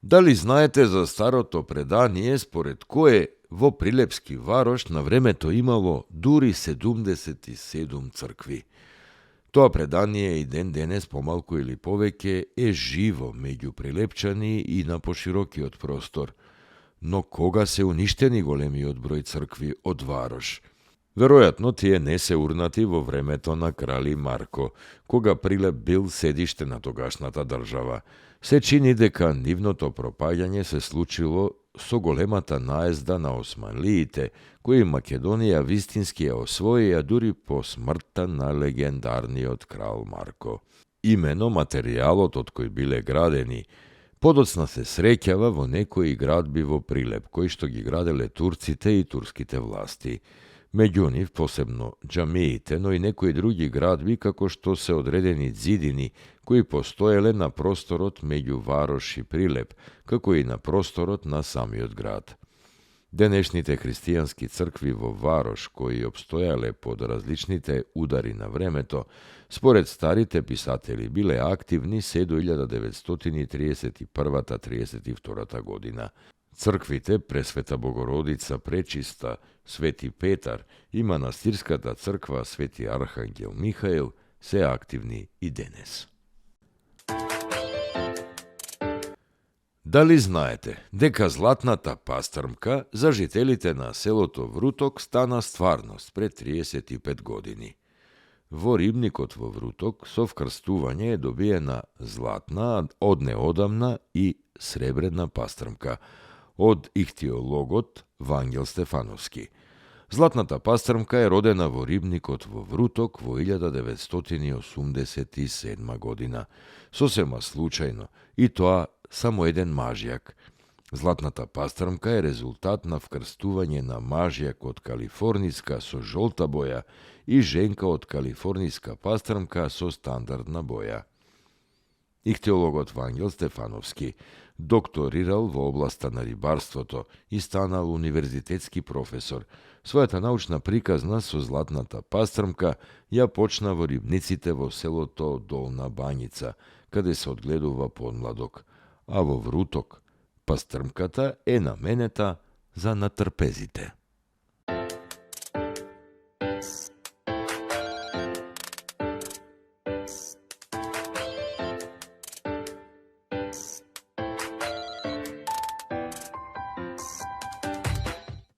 Дали знаете за старото предание според кое во Прилепски Варош на времето имало дури 77 цркви? Тоа предание и ден денес помалку или повеќе е живо меѓу прилепчани и на поширокиот простор. Но кога се уништени големиот број цркви од Варош? Веројатно тие не се урнати во времето на крали Марко, кога Прилеп бил седиште на тогашната држава. Се чини дека нивното пропаѓање се случило со големата наезда на османлиите, кои Македонија вистински ја освоија дури по смртта на легендарниот крал Марко. Имено материјалот од кој биле градени подоцна се среќава во некои градби во Прилеп, кои што ги граделе турците и турските власти. Меѓу нив посебно џамиите, но и некои други градби како што се одредени ѕидини кои постоеле на просторот меѓу Варош и Прилеп, како и на просторот на самиот град. Денешните христијански цркви во Варош, кои обстојале под различните удари на времето, според старите писатели биле активни се до 1931-32 година. Црквите Пресвета Богородица Пречиста, Свети Петар и манастирската црква Свети Архангел Михаил се активни и денес. Дали знаете дека златната пастрмка за жителите на селото Вруток стана стварност пред 35 години? Во рибникот во Вруток со вкрстување е добиена златна, од неодамна и сребрена пастрмка од ихтиологот Вангел Стефановски. Златната пастрмка е родена во рибникот во Вруток во 1987 година, сосема случајно, и тоа само еден мажјак. Златната пастрмка е резултат на вкрстување на мажјак од калифорниска со жолта боја и женка од калифорниска пастрмка со стандардна боја. Ихтиологот Вангел Стефановски докторирал во областа на рибарството и станал универзитетски професор. Својата научна приказна со златната пастрмка ја почна во рибниците во селото Долна Бањица, каде се одгледува подмладок, а во Вруток пастрмката е наменета за натрпезите.